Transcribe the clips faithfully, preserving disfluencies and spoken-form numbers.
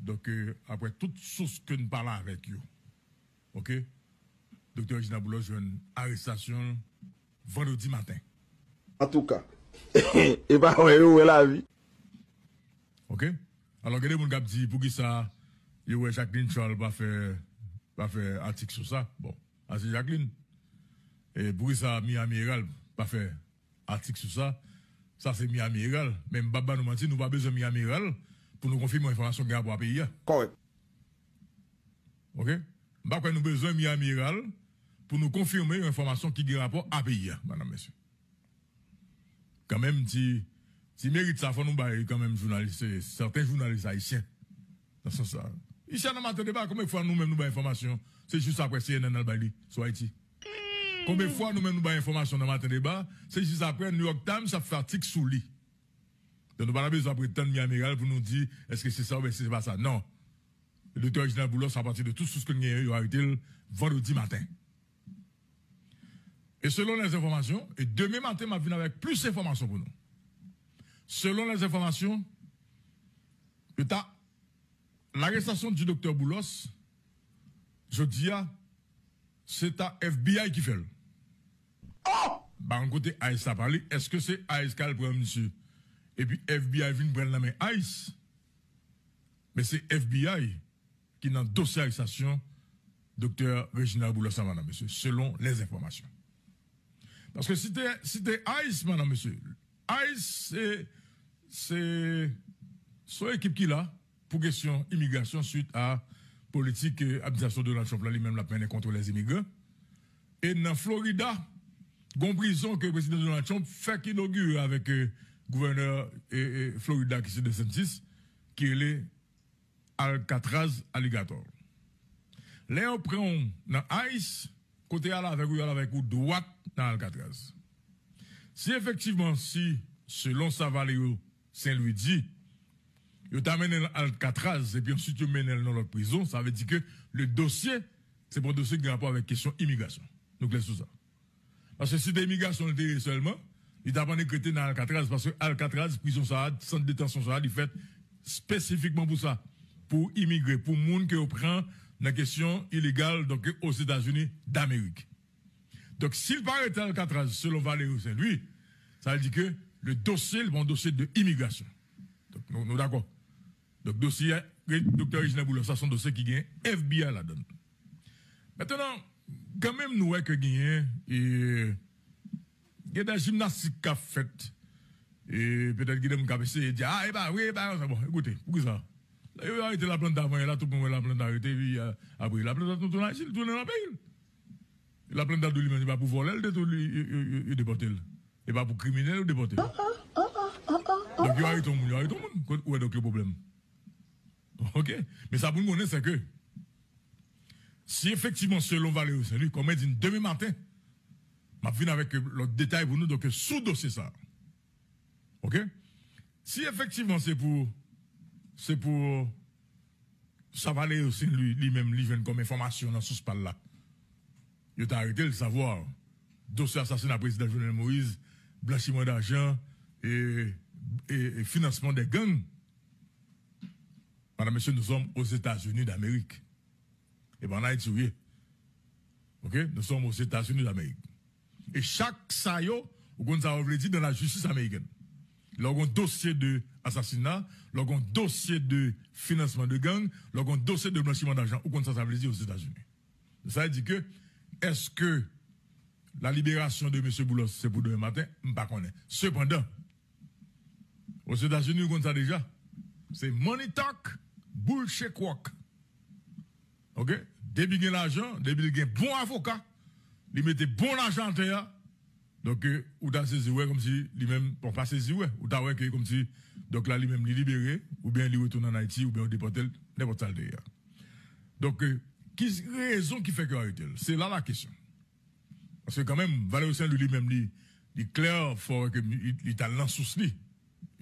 Donk, euh, apre tout sous ke n pale avèk yo, oke, Doktè Reginald Boulos jwenn arestasyon l vandredi maten. Antouka, e pa wè yo wè lavi. Oke? Alò, gen de moun k ap di, poukisa yo wè Jacqueline Charles pa fè, pa fè atik sou sa? Bon, a se Jacqueline. E poukisa Miami Herald pa fè atik sou sa? Sa se Miami Herald. Men m p ap ba nou manti, nou pa bezwen Miami Herald pou nou konfime yon enfòmasyon ki gen rapò a peyi a. Kòrèk. Oke? M pa kwè nou bezwen Miami Herald pou nou konfime yon enfòmasyon ki gen rapò a peyi a, madanm, mesye. Kanmenm, ti, ti merit sa, fò nou bay kanmenm jounalis, eh, sèten jounalis ayisyen. Nan sans sa. Isi a nan Maten Deba, konbyen fwa nou menm nou bay enfòmasyon, se jis apre C N N al bay li sou Ayiti? Konbyen fwa nou menm nou bay enfòmasyon nan Maten Deba, se jis apre New York Times ap fè atik sou li? Donk, nou pa ta bezwen ap ret tann Miami Herald pou nou di, èske se sa oubyen se pa sa. Non. Doktè Reginald Boulos, apati de tout sous ke n genyen, yo arete l vandredi maten. E selon lèzenfòmasyon, e demen maten, m ap vin avèk plis enfòmasyon pou nou. Selon lèzenfòmasyon, yo ta, larestasyon di doktè Boulos, jodi a, se ta F B I ki fè l. Oh! Ba yon kote ICE la pale, èske se ICE k al pran misye? Epi F B I vin pran l nan men ICE? Men se F B I ki nan dosye arestasyon Doktè Reginald Boulos la, madanm, mesye, selon lèzenfòmasyon. Paske si te, si te ICE, madanm, mesye, ICE se, se, se yon ekip ki la pou kesyon imigrasyon swit a politik, eh, administrasyon Donald Trump la, li menm l ap mennen contre les immigrants. E nan Florida, gon prizon ke prezidan Donald Trump fèk inogire avèk, eh, gouvènè, eh, eh, Florida ki se DeSantis, ki rele Alcatraz Alligator. Lè yo pran w nan ICE, kote y al avèk ou, y al avèk ou dwat nan Alcatraz. Si efektivman, si, selon sa Valerio Saint Louis di, yo ta mennen l Alcatraz, epi answit yo mennen l nan lòt prizon, sa vle di ke le dosye, se pa yon dosye ki gen rapò avèk kesyon imigrasyon. Nou klè sou sa. Paske si te imigrasyon li te ye sèlman, li t ap annik rete nan Alcatraz, paske Alcatraz, prizon sa a, sant detansyon sa a, li fèt espesifikman pou sa, pou imigre, pou moun ke yo pran nan kesyon ilegal, donk, Ozetazini Damerik. Donk, si l pa rete Alcatraz, selon Valerio Saint Louis, sa vle di ke le dosye, li pa yon dosye de imigrasyon. Donk, nou, nou dakò. Donk, dosye, Doktè Reginald Boulos, sa se yon dosye ki gen F B I ladan l. Mentnan, kanmenm nou wè ke genyen, e, gen de jimnastik k ap fèt. E petèt gen de moun k ap eseye di, a, e pa vre, e pa konsa. Bon, ekoute, poukisa? Lè yo arete Laplanta avan yè la, tout moun wè Laplanta arete, epi, a, apre Laplanta tounen Ayiti, li tounen nan peyi l. Laplanta di li menm, se pa pou vòlè l te tou, li, yo, yo, yo, yo depòte l. E pa pou kriminèl yo depòte l. Donk, yo arete yon moun, yo arete yon moun. Kot, ou wè donk le pwoblèm? Oke? Men sa pou n konnen, se ke si efektivman, selon Valerio Saint Louis, kòm mwen di n demen maten, m ap vin avèk lòt detay pou nou, donk, sou dosye sa a. Oke? Si efektivman se pou, se pou sa Valerio Saint Louis li menm li jwenn kòm enfòmasyon nan sous pa l la, yo ta arete l, savwa dosye asasina prezidan Jovenel Moïse, blanchiman dajan, e, e, e finansman de gang. Madanm, mesye, nous sommes aux États-Unis d'Amérique. E pa an Ayiti ou ye. Oke? Nous sommes aux États-Unis d'Amérique. E chak sa yo, ou konn sa yo vle di dans la justice américaine. Lè w gen dosye de asasina, lè w gen dosye de finansman de gang, lè w gen dosye de blanchiman dajan, ou konn sa sa vle di Ozetazini. Sa vle di ke, èske la libération de mesye Boulos se pou demen maten? M pa konnen. Sepandan, Ozetazini, ou konn sa deja. Se money talk, bullshit walk. Oke? Depi gen lajan, depi l gen bon avoka, li mete bon lajan atè a, donk, ou ta sezi wè kòmsi li menm, bon, pa sezi wè, ou ta wè ke kòmsi, donk la, li menm, li libere, oubyen li retounen ann Ayiti, oubyen yo depòte l, nenpòt sa l te ye a. Donk, ki rezon ki fè ke yo arete l? Se la la kesyon. Paske kanmenm, Valerio Saint Louis li menm, li, li klè, fò wè ke li, li t al nan sous li.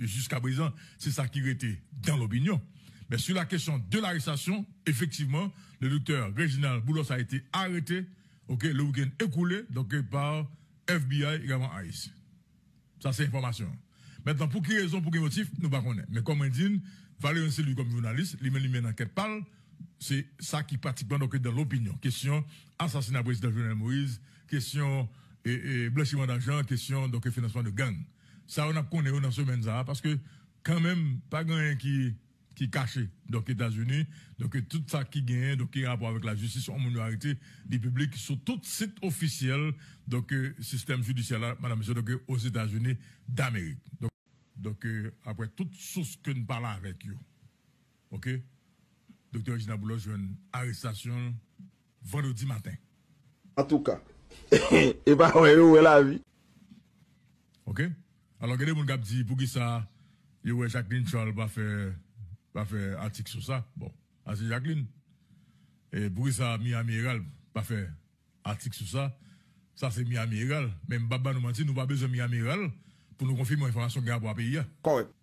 E jiskaprezan, se sa ki rete dans l'opinion. Mais sur la question de l'arrestation, effectivement, le docteur Reginald Boulos a été arrêté, ok, le week-end écoulé, donc, par F B I, également ICE. Sa se enfòmasyon an. Mentnan, pou ki rezon, pou ki motif, nou pa konnen. Men kòm mwen di n, Valerio Saint-Louis kòm jounalis, li menm li mennen ankèt pa l, se sa ki pratikman, donk, dan lopinyon. Kesyon asasina prezidan Jovenel Moïse, kesyon e, e, blanchiman dajan, kesyon, donk, finansman de gang. Sa yo n ap konnen yo nan semèn sa a, paske kanmenm, pa gen anyen ki, ki kache, donk, Etazini, donk, tout sa ki genyen, donk, ki rapò avèk lajistis, yon moun yo arete, li piblik sou tout sit ofisyèl, donk, sistèm jidisyè la, madam, mesye, donk, Ozetazini Damerik. Donk, Donk, e, apre tout sous ke n pale avèk yo, oke, Doktè Reginald Boulos jwenn arestasyon l vandredi maten. Antouka, e pa wè yo wè lavi. Oke? Alò, gen de moun k ap di, poukisa yo wè Jacqueline Charles pa fè, pa fè atik sou sa? Bon, a se Jacqueline. E poukisa Miami Herald pa fè atik sou sa? Sa se Miami Herald. Men m p ap ba nou manti, nou pa bezwen Miami Herald pou nou konfime yon enfòmasyon ki gen rapò a peyi a. Kòrèk.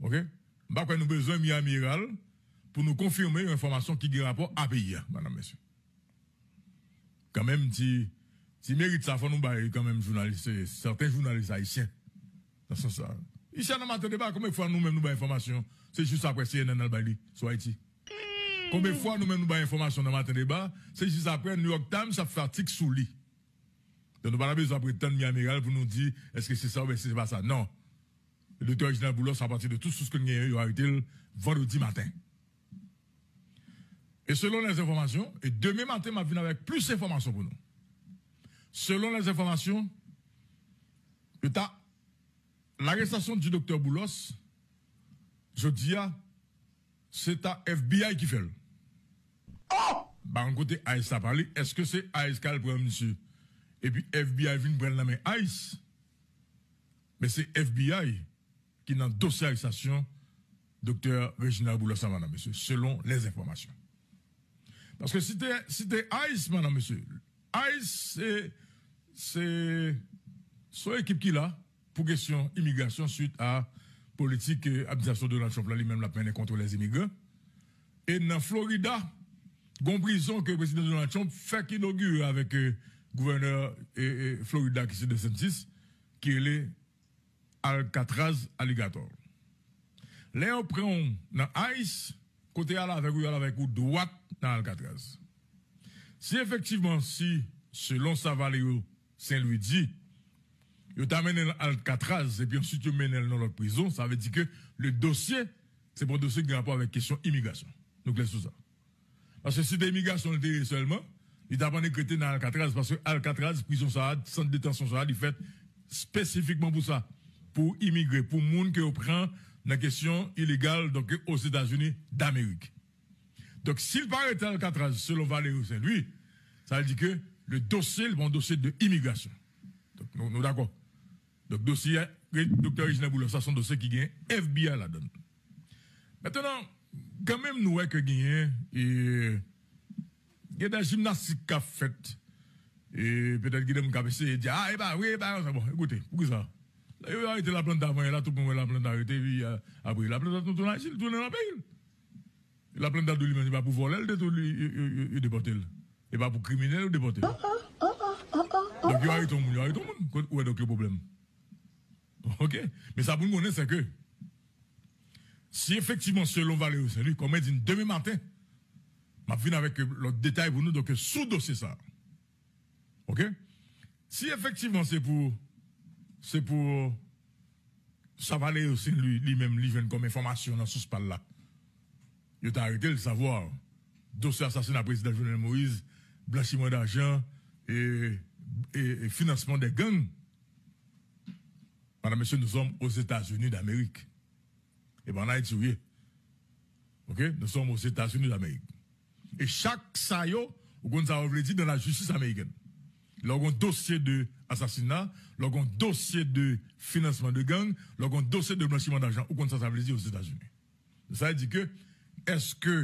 Oke? M pa kwè nou bezwen Miami Herald pou nou konfime yon enfòmasyon ki gen rapò a peyi a, madam, mesye. Kanmenm, ti, ti merit sa, fò nou bay kanmenm jounalis, e, sèten jounalis ayisyen nan sans sa. Isi a nan Maten Deba, konbyen fwa nou menm nou bay enfòmasyon, se jis apre C N N al bay li sou Ayiti? Konbyen fwa nou menm nou bay enfòmasyon nan Maten Deba, se jis apre New York Times ap fè atik sou li. Donk, nou pa ta bezwen ap ret tann Miami Herald pou nou di, èske se sa oubyen se pa sa? Non. Doktè Reginald Boulos, apati de tout sous ke n genyen, yo arete l vandredi maten. E selon lèzenfòmasyon, e demen maten, m ap vin avèk plis enfòmasyon pou nou. Selon lèzenfòmasyon, yo ta, larestasyon di doktè Boulos, jodi a, se ta F B I ki fè l. Oh! M pa konn kote ICE ta pale. Èske se ICE k al pran misye? Epi F B I vin pran l nan men ICE? Men se F B I ki nan dosye arestasyon Doktè Reginald Boulos la, madam, mesye, selon lèzenfòmasyon. Paske si te, si te ICE, madam, mesye, ICE se, se, se yon ekip ki la pou kesyon imigrasyon swit a politik, e, administrasyon Donald Trump la, li menm l ap mennen contre les immigrants. E nan Florida, gon prizon ke prezidan Donald Trump fèk inogire avèk, e, gouvènè, e, e, Florida ki se DeSantis, ki rele Alcatraz Alligator. Lè yo pran w nan ICE, kote y al avèk ou, y al avèk ou dwat nan Alcatraz. Si efektivman, si, selon sa Valerio Saint-Louis di, yo ta mennen l Alcatraz, epi answit yo mennen l nan lòt prizon, sa vle di ke le dosye, se pa yon dosye ki gen rapò avèk kesyon imigrasyon. Nou klè sou sa. Paske si te imigrasyon li te ye sèlman, li t ap annik rete nan Alcatraz, paske Alcatraz, prizon sa a, sant detansyon sa a, li fèt espesifikman pou sa, pou imigre, pou moun ke yo pran nan kesyon ilegal, donk, Ozetazini Damerik. Donk, si l pa rete Alcatraz, selon Valerio Saint-Louis, sa vle di ke le dosye, li pa yon dosye de imigrasyon. Donk, nou, nou dakò. Donk, dosye a, Doktè Reginald Boulos, sa se yon dosye ki gen F B I ladan l. Mentnan, kanmenm nou wè ke genyen, e, gen de jimnastik k ap fèt. E petèt gen de moun k ap eseye di, a, e pa vre, e pa konsa. Bon, ekoute, poukisa? Lè yo arete Laplanta avan yè la, tout moun wè Laplanta arete, epi, a, apre Laplanta tounen Ayiti, li tounen nan peyi l. Laplanta di li menm, se pa pou vòlè l te tou, li, yo, yo, yo, yo depòte l. E pa pou kriminèl yo depòte l. Donk, yo arete yon moun, yo arete yon moun. Kot, ou wè donk le pwoblèm? Oke? Men sa pou n konnen, se ke si efektivman, selon Valerio Saint-Louis, kòm mwen di n demen maten, m ap vin avèk lòt detay pou nou, donk, sou dosye sa a. Oke? Si efektivman se pou, se pou sa Valerio Saint-Louis, li menm, li jwenn kòm enfòmasyon nan sous pa l la, yo ta arete l, savwa dosye asasina prezidan Jovenel Moïse, blanchiman dajan, e, e, e finansman de gang. Madam, mesye, nous sommes aux États-Unis d'Amérique. E pa an Ayiti ou ye. Oke? Nous sommes aux États-Unis d'Amérique. E chak sa yo, ou konn sa yo vle di dans la justice américaine. Lè w gen dosye de asasina, lè w gen dosye de finansman de gang, lè w gen dosye de blanchiman dajan, ou konn sa sa vle di Ozetazini. Sa vle di ke, èske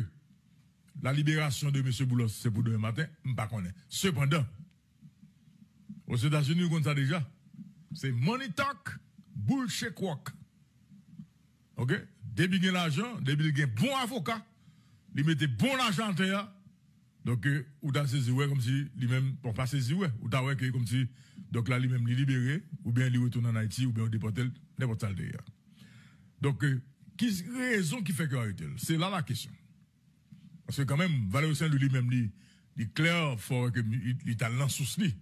la liberasyon de mesye Boulos se pou demen maten? M pa konnen. Sepandan, Ozetazini, ou konn sa deja. Se money talk, bullshit walk. Oke? Depi gen lajan, depi l gen bon avoka, li mete bon lajan atè a, donk, e, ou ta sezi wè kòmsi li menm, bon, pa sezi wè, ou ta wè ke kòmsi, donk la, li menm, li libere, oubyen li retounen ann Ayiti, oubyen yo depòte l, nenpòt sa l te ye a. Donk, e, Ki rezon ki fè ke yo arete l? Se la la kesyon. Paske kanmenm, Valerio Saint Louis li menm, li, li klè, fò ke li, li t al nan sous li.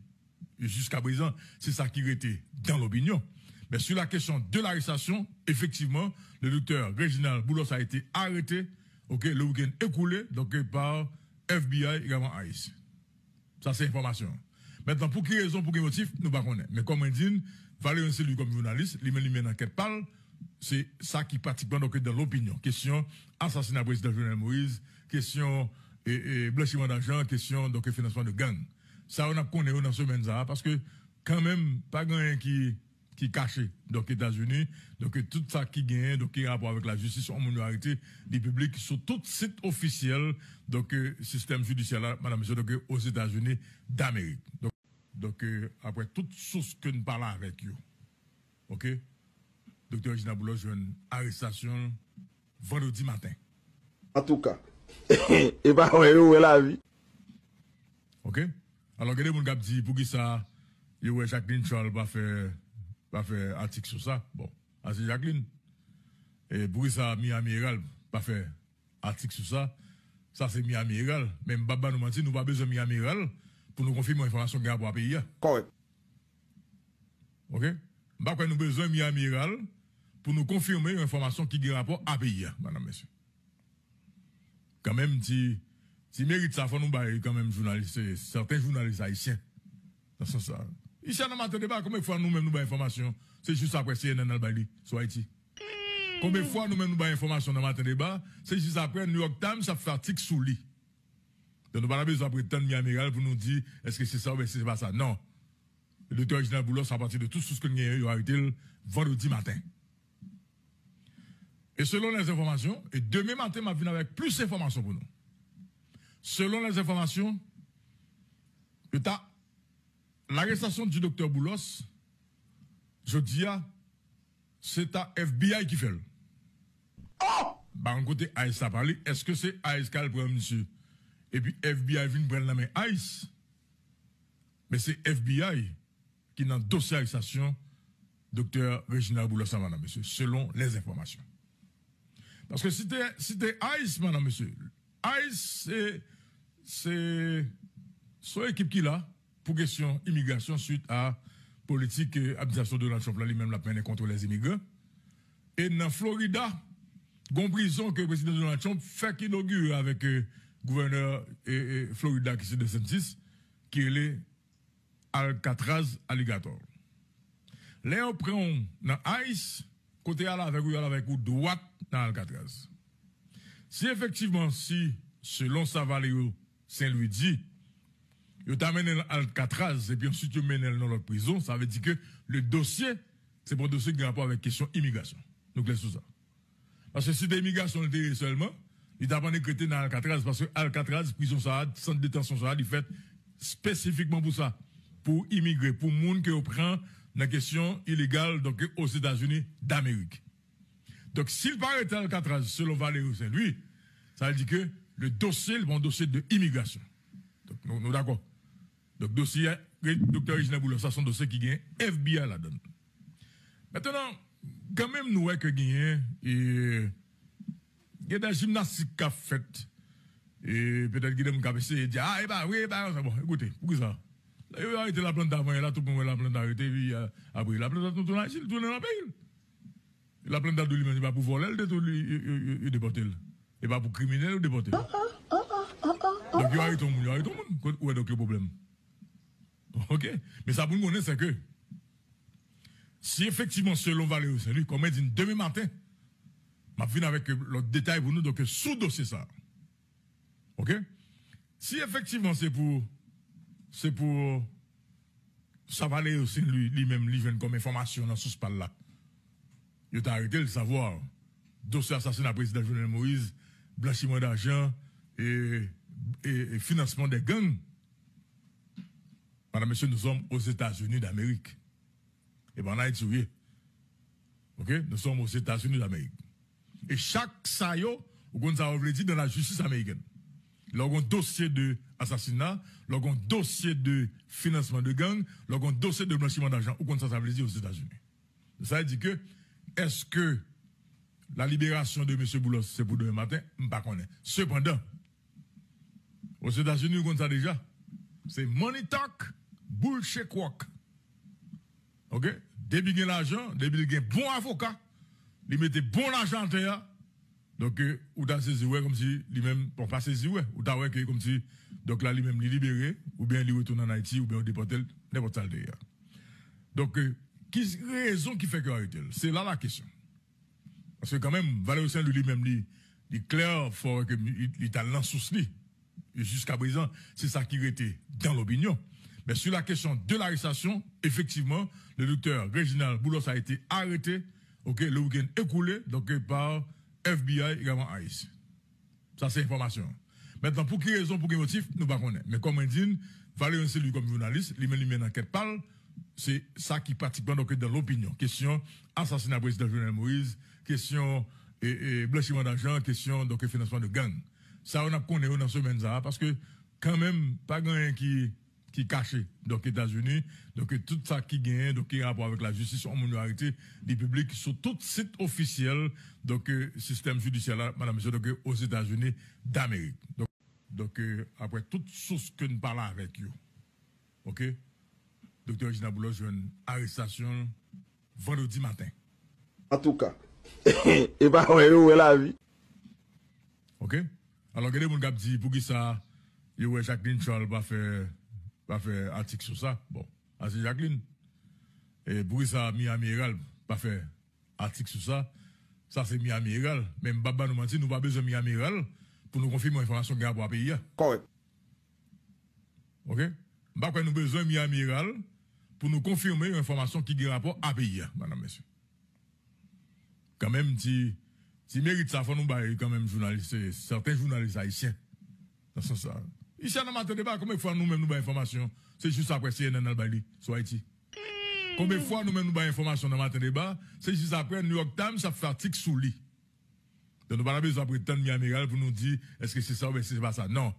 E jiskaprezan, se sa ki rete dans l'opinion. Mais sur la question de l'arrestation, effectivement, le docteur Réginald Boulos a été arrêté, ok, le week-end écoulé, donc, euh, par F B I, également ICE. Sa se enfòmasyon an. Mentnan, pou ki rezon, pou ki motif, nou pa konnen. Men kòm mwen di n, Valerio Saint Louis kòm jounalis, li menm li mennen ankèt pa l, se sa ki pratikman, donk, dans l'opinion. Kesyon asasina prezidan Jovenel Moïse, kesyon, e, e, blanchiman dajan, kesyon, donk, finansman de gang. Sa yo n ap konnen yo nan semèn sa a, paske kanmenm, pa gen anyen ki, ki kache, donk, Etazini, donk, tout sa ki genyen, donk, ki rapò avèk lajistis, yon moun yo arete, li piblik sou tout sit ofisyèl, donk, sistèm jidisyè la, madanm, mesye, donk, Ozetazini Damerik. Donk, donk, aprè tout sous ke n pale avèk yo, ok, Doktè Réginald Boulos jwenn arestasyon l vandredi maten. Antouka, e pa wè yo wè lavi. Ok? Alò, gen de moun k ap di, poukisa yo wè Jacqueline Charles pa fè, pa fè atik sou sa? Bon, a se Jacqueline. E poukisa Miami Herald pa fè atik sou sa? Sa se Miami Herald. Men m p ap ba nou manti, nou pa bezwen Miami Herald pou nou konfime yon enfòmasyon ki gen rapò a peyi a. Kòrèk. Ok? M pa kwè nou bezwen Miami Herald pou nou konfime yon enfòmasyon ki gen rapò a peyi a, madanm, mesye. Kanmenm, ti, ti merit sa, fò nou bay kanmenm jounalis, sèten jounalis ayisyen. Nan sans sa. Isi a nan Maten Deba, konbyen fwa nou menm nou bay enfòmasyon, se jis aprè C N N al bay li sou Ayiti? Konbyen fwa nou menm nou bay enfòmasyon nan Maten Deba, se jis aprè New York Times ap fè atik sou li? Donk, nou pa nan bezwen ap ret tann Miami Herald pou nou di èske se sa oubyen si se pa sa. Non. Doktè Réginald Boulos, apati de tout sous ke n genyen, yo arete l vandredi maten. E selon lèzenfòmasyon, e demen maten, m ap vin avèk plis enfòmasyon pou nou. Selon lèzenfòmasyon, yo ta, larestasyon di doktè Boulos, jodi a, se ta F B I ki fè l. M pa konn kote ICE sa pale, èske se ICE k al pran misye? Epi F B I vin pran l nan men ICE? Men se F B I ki nan dosye arestasyon doktè Réginald Boulos la, madanm, mesye, selon lèzenfòmasyon. Paske si te, si te ICE, madanm, mesye, ICE se, se, se yon ekip ki la pou kesyon imigrasyon swit a politik, eh, administrasyon Donald Trump la, li menm l ap mennen contre les immigrants. E nan Florida, gon prizon ke prezidan Donald Trump fèk inogire avèk, eh, gouvènè, eh, eh, Florida ki se DeSantis, ki rele Alcatraz Alligator. Lè yo pran w nan ICE, kote y al avèk ou, y al avèk ou dwat nan Alcatraz. Si efektivman, si, selon sa Valerio Saint Louis di, yo ta mennen l Alcatraz epi answit yo mennen l nan lòt prizon, sa vle di ke le dosye, se pa yon dosye ki gen rapò avèk kesyon imigrasyon. Nou klè sou sa. Paske si te imigrasyon li te ye sèlman, li t ap annik rete nan Alcatraz, paske Alcatraz, prizon sa a, sant detansyon sa a, li fèt espesifikman pou sa, pou imigre, pou moun ke yo pran nan kesyon ilegal, donk, Ozetazini Damerik. Donk, si l pa rete Alcatraz, selon Valerio Saint Louis, sa vle di ke le dosye, li pa yon dosye de imigrasyon. Donk, nou, nou dakò. Donk, dosye, re-, doktè Réginald Boulos, sa se yon dosye ki gen F B I ladan l. Mentnan, kanmenm nou wè ke genyen, e, gen de jimnastik k ap fèt. E petèt gen de moun k ap eseye di, a, e pa vre, e pa konsa. Bon, ekoute, poukisa? Lè yo arete Laplanta avan yè la, tout moun wè Laplanta arete, epi, a, apre, Laplanta tounen Ayiti, li tounen nan peyi l. Laplanta tou li menm, se pa pou vòlè l te tou li, yo, yo, yo, yo depòte l. E pa pou kriminèl yo depòte l. Donk, yo arete yon moun, yo arete yon moun. Kot, ou wè donk yon pwoblèm? Ok? Men sa pou n konnen, se ke si efektivman, selon Valerio Saint Louis, kòm mwen di n demen maten, m ap vin avèk lòt detay pou nou, donk, sou dosye sa a. Ok? Si efektivman se pou, se pou sa Valerio Saint Louis li menm li jwenn kòm enfòmasyon nan sous pa l la, yo ta arete l, savwa dosye asasina prezidan Jovenel Moïse, blanchiman dajan e, e, e finansman de gang. Madanm, mesye, nous sommes aux États-Unis d'Amérique. E pa ann Ayiti ou ye. Ok? Nous sommes aux États-Unis d'Amérique. E chak sa yo, ou konn sa yo vle di dans la justice américaine. Lè w gen yon dosye de asasina, lè w gen yon dosye de finansman de gang, lè w gen yon dosye de blanchiman dajan, ou konn sa sa vle di Ozetazini. Sa vle di ke, èske La libération de mesye Boulos se pou demen maten, m pa konnen. Sepandan, Ozetazini, nou konn sa deja. Se money talk, bullshit walk. Ok? Depi gen lajan, depi l gen bon avoka, li mete bon lajan atè a, donk, ou ta sezi wè kòmsi li menm, bon, pa sezi wè, ou ta wè ke kòmsi, donk la, li menm, li libere, oubyen li retounen ann Ayiti, oubyen yo depòte l, nenpòt sa l te ye a. Donk, ki rezon ki fè ke yo arete l? Se la la kesyon. Paske kanmenm, Valerio Saint Louis li menm, li, li klè, fò ke li, li t al nan sous li. E jiska prezan, se sa ki rete dans l'opinion. Mais sur la question de l'arrestation, effectivement, le docteur Réginald Boulos a été arrêté, ok, le week-end écoulé, donc, par F B I, également ICE. Sa se enfòmasyon an. Mentnan, pou ki rezon, pou ki motif, nou pa konnen. Men kòm mwen di n, Valerio Saint Louis kòm jounalis, li menm li mennen ankèt pa l, se sa ki pratikman, donk, dans l'opinion. Kesyon asasina prezidan Jovenel Moïse, kesyon, e, e, blanchiman dajan, kesyon, donk, finansman de gang. Sa yo n ap konnen yo nan semèn sa a, paske kanmenm, pa gen anyen ki, ki kache, donk, Etazini, donk, tout sa ki genyen, donk, ki gen rapò avèk lajistis, yon moun yo arete, li piblik sou tout sit ofisyèl, donk, sistèm jidisyè la, madam, mesye, donk, Ozetazini Damerik. Donk, donk, aprè tout sous ke n pale avèk yo, ok, doktè Reginald Boulos jwenn arestasyon l vandredi maten. Antouka, e pa wè yo wè lavi. Ok? Alò, gen de moun k ap di, poukisa yo wè Jacqueline Charles pa fè, pa fè atik sou sa? Bon, a se Jacqueline. E poukisa Miami Herald pa fè atik sou sa? Sa se Miami Herald. Men m p ap ba nou manti, nou pa bezwen Miami Herald pou nou konfime yon enfòmasyon ki gen rapò a peyi a. Kòrèk. Ok? M pa kwè nou bezwen Miami Herald pou nou konfime yon enfòmasyon ki gen rapò a peyi a, madam, mesye. Kanmenm, ti, ti merit sa, fò nou bay kanmenm jounalis, sèten jounalis ayisyen. Nan sans sa. Isi a nan Maten Deba, konbyen fwa nou menm nou bay enfòmasyon, se jis aprè C N N al bay li sou Ayiti? Konbyen fwa nou menm nou bay enfòmasyon nan Maten Deba, se jis aprè New York Times ap fè atik sou li? Donk, nou pa ta bezwen ap ret tann Miami Herald pou nou di, èske se sa oubyen se pa sa. Non.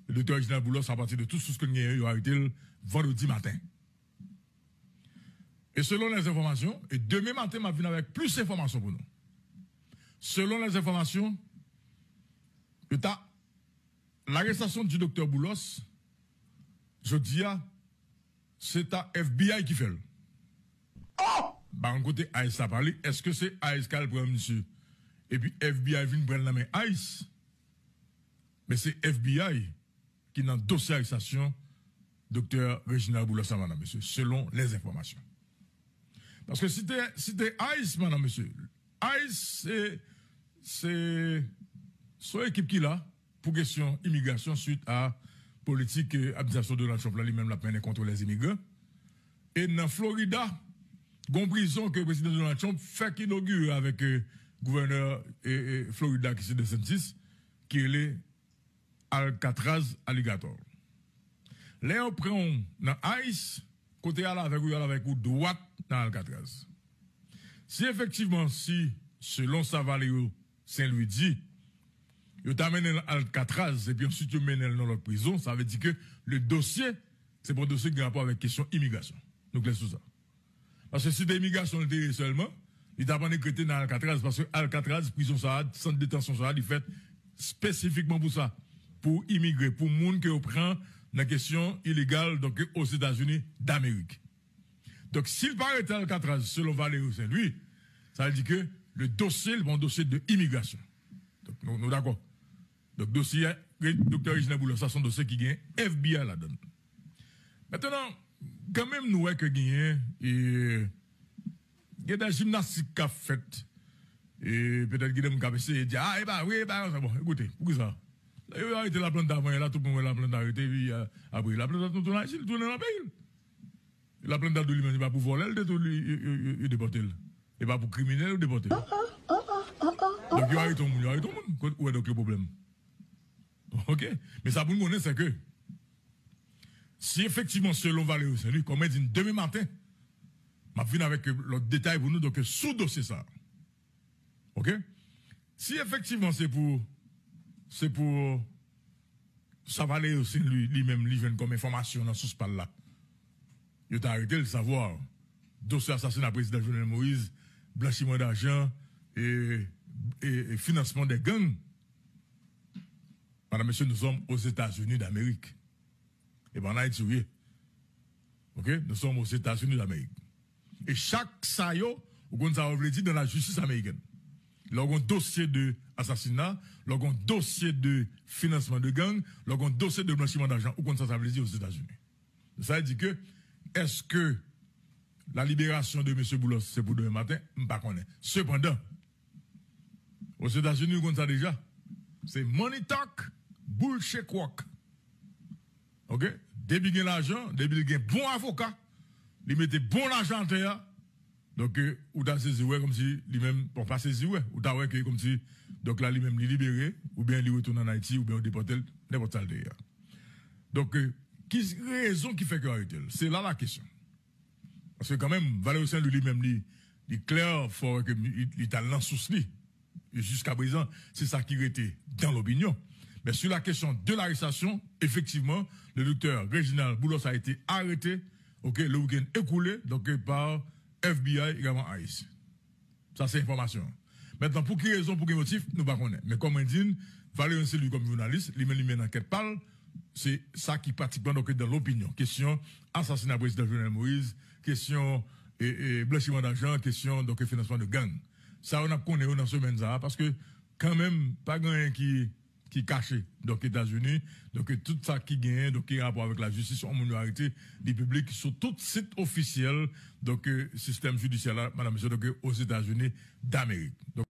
Doktè Reginald Boulos, apati de tout sous ke n genyen, yo arete l vandredi maten. E selon lèzenfòmasyon, e demen maten, m ap vin avèk plis enfòmasyon pou nou. Selon lèzenfòmasyon, yo ta, larestasyon di doktè Boulos, jodi a, se ta F B I ki fè l. Oh! M pa konn kote ICE la pale, èske se ICE k al pran misye, epi F B I vin pran l nan men ICE? Men se F B I ki nan dosye arestasyon doktè Reginald Boulos la, madam, mesye, selon lèzenfòmasyon. Paske si te, si te ICE, madam, mesye, ICE se, se, se yon ekip ki la pou kesyon imigrasyon swit a politik, eh, administrasyon Donald Trump la, li menm l ap mennen contre les immigrants. E nan Florida, gon prizon ke prezidan Donald Trump fèk inogire avèk, eh, gouvènè, eh, eh, Florida ki se DeSantis, ki rele Alcatraz Alligator. Lè yo pran w nan ICE, kote y al avèk ou, y al avèk ou dwat nan Alcatraz. Si efektivman, si, selon sa Valerio Saint Louis di, yo ta mennen l Alcatraz, epi answit yo mennen l nan lòt prizon, sa vle di ke le dosye, se pa yon dosye ki gen rapò avèk kesyon imigrasyon. Nou klè sou sa. Paske si te imigrasyon li te ye sèlman, li t ap annik rete nan Alcatraz, paske Alcatraz, prizon sa a, sant detansyon sa a, li fèt espesifikman pou sa, pou imigre, pou moun ke yo pran nan kesyon ilegal, donk, Ozetazini Damerik. Donk, si l pa rete Alcatraz, selon Valerio Saint Louis, sa vle di ke le dosye, li pa yon dosye de imigrasyon. Donk, nou, nou dakò. Donk, dosye a, doktè Reginald Boulos, sa se yon dosye ki gen F B I ladan l. Mentnan, kanmenm nou wè ke genyen, e, gen de jimnastik k ap fèt. E petèt gen de moun k ap eseye di, a, e pa vre, e pa konsa. Bon, ekoute, poukisa? Yo arete Laplanta avan yè la, tout moun wè Laplanta arete, epi, a, apre Laplanta tounen Ayiti, li tounen nan peyi l. Laplanta di li menm, se pa pou vòlè l te tou, li, yo, yo, yo, yo depòte l. E pa pou kriminèl yo depòte l. Donk, yo arete yon moun, yo arete yon moun. Kot, ou wè donk le pwoblèm? Ok? Men sa pou n konnen, se ke si efektivman, selon Valerio Saint Louis, kòm mwen di n demen maten, m ap vin avèk lòt detay pou nou, donk, sou dosye sa a. Ok? Si efektivman se pou, se pou sa Valerio Saint Louis li menm li jwenn kòm enfòmasyon nan sous pa l la, yo ta arete l, savwa dosye asasina prezidan Jovenel Moïse, blanchiman dajan, et, et, et financement des gangs. Madame, Messieurs, nous sommes aux États-Unis d'Amérique. E pa an Ayiti ou ye. OK? Nous sommes aux États-Unis d'Amérique. E chak sa yo, ou konn sa yo vle di dans la justice américaine. Lè w gen dosye de asasina, lè w gen dosye de finansman de gang, lè w gen dosye de blanchiman dajan, ou konn sa sa vle di Ozetazini. Sa vle di ke, èske la liberasyon de mesye Boulos se pou demen maten? M pa konnen. Sepandan, Ozetazini, nou konn sa deja. Se money talk, bullshit walk. OK? Depi gen lajan, depi l gen bon avoka, li mete bon lajan atè a, donk, ou ta sezi wè kòmsi li menm, bon, pa sezi wè, ou ta wè ke kòmsi, donk la, li menm, li libere, oubyen li retounen ann Ayiti, oubyen yo depòte l, nenpòt sa l te ye a. Donk, ki rezon ki fè ke yo arete l? Se la la kesyon. Paske kanmenm, Valerio Saint-Louis li menm, li, li klè, fò wè ke li, li t al nan sous li. E jiska prezan, se sa ki rete dans l'opinion. Mais sur la question de l'arrestation, effectivement, le docteur Réginald Boulos a été arrêté, OK, le week-end écoulé, donc, par F B I, également ICE. Sa se enfòmasyon an. Mentnan, pou ki rezon, pou ki motif, nou pa konnen. Men kòm mwen di n, Valerio Saint-Louis kòm jounalis, li menm li mennen ankèt pa l, se sa ki pratikman, donk, dans l'opinion. Kesyon asasina prezidan Jovenel Moïse, kesyon, e, e, blanchiman dajan, kesyon, donk, finansman de gang. Sa yo n ap konnen yo nan semèn sa a, paske kanmenm, pa gen anyen ki, ki kache, donk, Etazini, donk, tout sa ki genyen, donk, ki rapò avèk lajistis, yon moun yo arete, li piblik sou tout sit ofisyèl, donk, sistèm jidisyè la, madam, mesye, donk, Ozetazini d'Amerik. Donk,